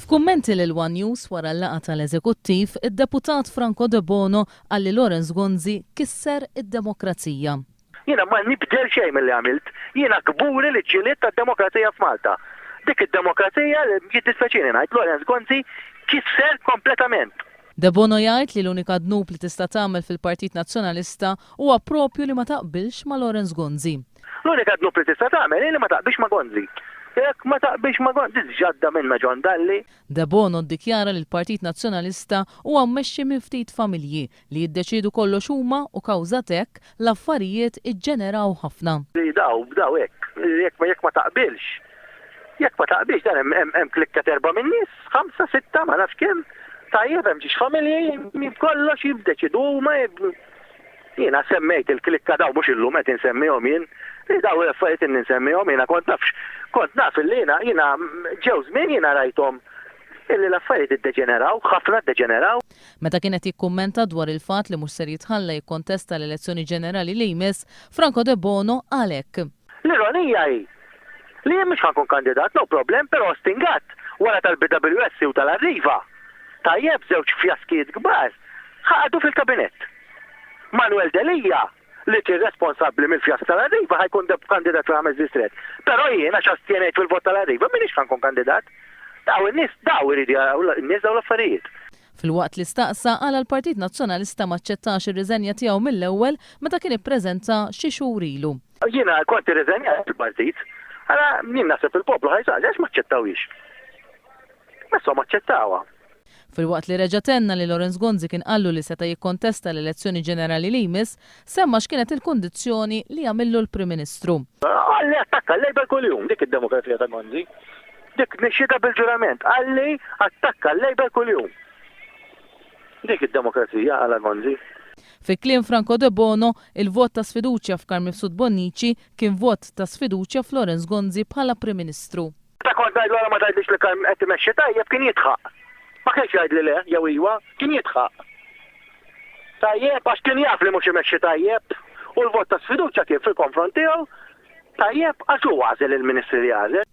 F'kummenti lil one News wara l-laqgħa tal-Eżekuttiv, id-Deputat Franco Debono qal li Lawrence Gonzi kisser id-demokrazija. Jiena ma nibdel xejn milli għamilt. Jiena kburi li ġġilidt għad-demokrazija f'Malta. Dik id-demokrazija li, jiddispjaċini ngħid, Lawrence Gonzi kisser kompletament. Debono jgħid li l-unika dnub li tista' tagħmel fil-Partit Nazzjonalista huwa propju li ma taqbilx ma' Lawrence Gonzi. L-unika dnub li tista' tagħmel hi li ma taqbilx ma' Gonzi. Jekk ma taqbilx ma' Gonzi, ġadda minna John Dalli. Debono ddikjara li l-Partit Nazzjonalista huwa mmexxi minn ftit familji li jiddeċiedu kollox huma u kawża t'hekk l-affarijiet iġġeneraw ħafna. Li daw bdaw hekk. Jekk jekk ma taqbilx, jekk ma taqbilx dan hemm hemm hemm klikka t'erba' min-nies, ħamsa, sitta, ma nafx kemm. Tajjeb hemm ġiex familji, kollox jiddeċiedu huma. Jiena semmejt il-klikka dawn mhux illum qed insemmihom jien, li dawn l-affarijiet inni nsemmihom jiena kont naf kont naf illi jiena jiena ġew żmien jiena rajthom illi l-affarijiet iddeġeneraw, ħafna ddeġeneraw. Meta kien qed jikkummenta dwar il-fatt li mhux ser jitħalla jikkontesta l-elezzjoni ġenerali li jmiss, Franco Debono qal hekk. L-ironija hi li jien mhux ħa nkun kandidat, no problem, però Austin Gatt, wara tal-BWSC u tal-Arriva, tajjeb, żewġ fjaskijiet kbar, ħaqdu fil-kabinett. Manuel Delia, li kien responsabbli mill-fjask tal-Arriva, ħa jkun kandidat fil-ħames distrett. Però jien, għax astjenejt fil-vot tal-Arriva, m'iniex ħa nkun kandidat. Daw in-nies, daw iridu jaraw in-nies dawn l-affarijiet. Filwaqt li staqsa għala l-Partit Nazzjonalista m'aċċettax ir-riżenja tiegħu mill-ewwel meta kien ippreżenta xi xhur ilu. Jiena kont irriżenjat mill-partit. Ara, jien naħseb il-poplu ħa jsaqsi għax m'aċċettawhiex. Messhom aċċettawha. Filwaqt li reġa' tenna li Lawrence Gonzi kien qallu li seta' jikkontesta l-elezzjoni ġenerali li jmiss, semma x'kienet il-kundizzjoni li għamillu l-Prim Ministru. Qalli attakka l-Labour kuljum, dik id-demokrazija ta' Gonzi. Dik nixhidha bil-ġurament. Qalli attakka l-Labour kuljum. Dik id-demokrazija, qalha Gonzi. Fi kliem Franco Debono, il-vot ta' sfiduċja f'Carm Mifsud Bonnici kien vot ta' sfiduċja f'Lawrence Gonzi bħala Prim Ministru. Meta kont ngħidlu ara ma tgħidlix li Karm qed imexxi tajjeb kien jidħaq. Ma kienx jgħidli le jew iwa, kien jidħaq. Tajjeb għax kien jaf li mhux imexxi tajjeb u l-vot ta' sfiduċja kien fil-konfront tiegħu. Tajjeb għax hu għażel il-ministri li għażel.